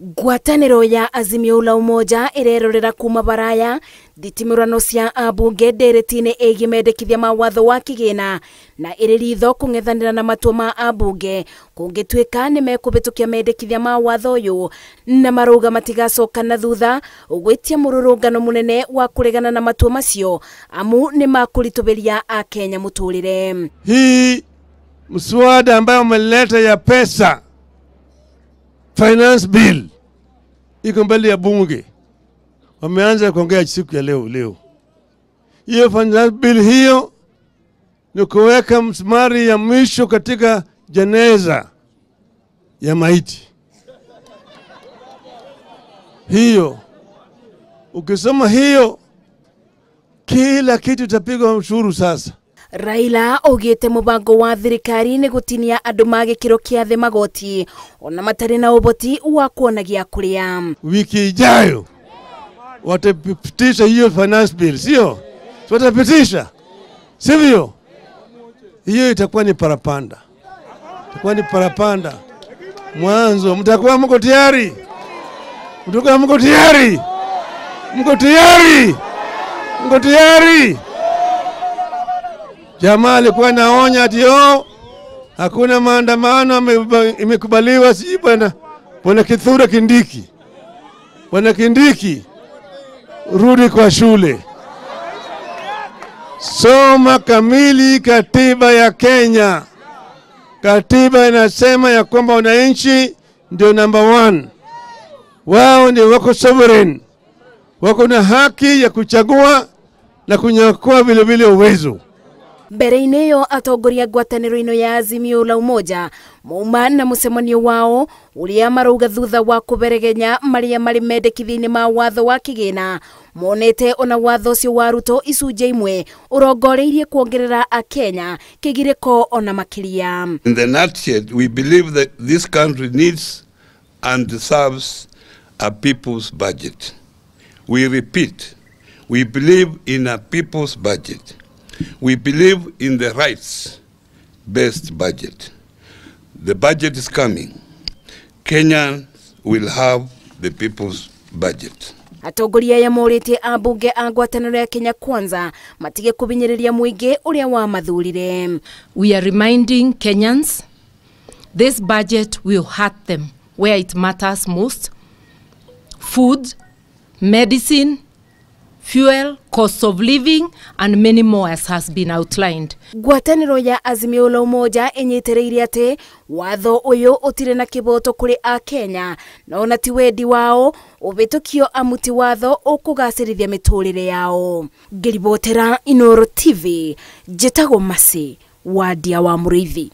Ngwatanĩro ya Azimio la Umoja ĩrerorera kuma baraya thitimũrano cia ambunge ndereti-inĩ ĩgiĩ mendekithia ma watho wa kĩgĩna na ĩrĩ ritho kũng'ethanĩra na matua ma ambunge kũngĩtuĩka nĩ mekũhĩtũkia mendekithia ma watho ũyũ na marauga matigacoka na thutha gwĩtia mũrũrũngano mũnene wa kũregana na matua macio amu nĩ makũritũhĩria akenya mũtũrĩre. Hii mswada ambayo umeleta ya pesa finance bill iko mbele ya bunge, wameanza kuongea siku ya leo. Hiyo finance bill hiyo ni kuweka msumari ya mwisho katika jeneza ya maiti. Hiyo ukisoma hiyo, kila kitu itapigwa ushuru sasa. Raila augite mubango wa thirikari ni gutinia andu ma gikiro kia thi magoti ona matari na uboti wa kuona gia kuria. Wiki ijayo watapitisha hiyo finance bill, sio? Watapitisha, sivyo? Hiyo itakuwa ni parapanda, itakuwa ni parapanda mwanzo. Mtakuwa mko tayari? Mtakuwa mko tayari? Mko tayari? Mko tayari? Jamaa alikuwa naonya ati hakuna maandamano imekubaliwa, si bwana. Bwana Kithure Kindiki, Bwana Kindiki, rudi kwa shule, soma kamili katiba ya Kenya. Katiba inasema ya kwamba wananchi ndio number 1, wao ndio wako sovereign, wako na haki ya kuchagua na kunyakua vile vile uwezo. Mbere-inĩ ĩyo atongoria ngwatanĩro ĩno ya Azimio la Umoja mauma na mũcemanio wao ũrĩa marauga thutha wa kũberegenya marĩa marĩ mendekithia-inĩ ma watho wa kĩgĩna monete ona watho ũcio wa Ruto icunjĩ imwe ũrongoreirie kuongerera akenya kĩgirĩko ona makĩria. In the nutshell, we believe that this country needs and deserves a people's budget. We repeat, we believe in a people's budget. We believe in the rights-based budget. The budget is coming. Kenyans will have the people's budget. Atongoria aya morĩtie ambunge a ngwatanĩro ya Kenya Kwanza matige kũhinyĩrĩria mũingĩ ũrĩa wamathurire. We are reminding Kenyans this budget will hurt them where it matters most: food, medicine, fuel, cost of living, and many more as has been outlined. Ngwatanĩro ya Azimio la Umoja ĩnyitĩrĩire atĩ watho ũyũ ũtirĩ na kĩboto kũrĩ akenya na ona ti wendi wao ũhĩtũkio amu ti watho ũkũgacĩrithia mĩtũrĩre yao. Ngĩribotera Inooro TV, njĩtagwo Mercy Wandia wa Mũrĩithi.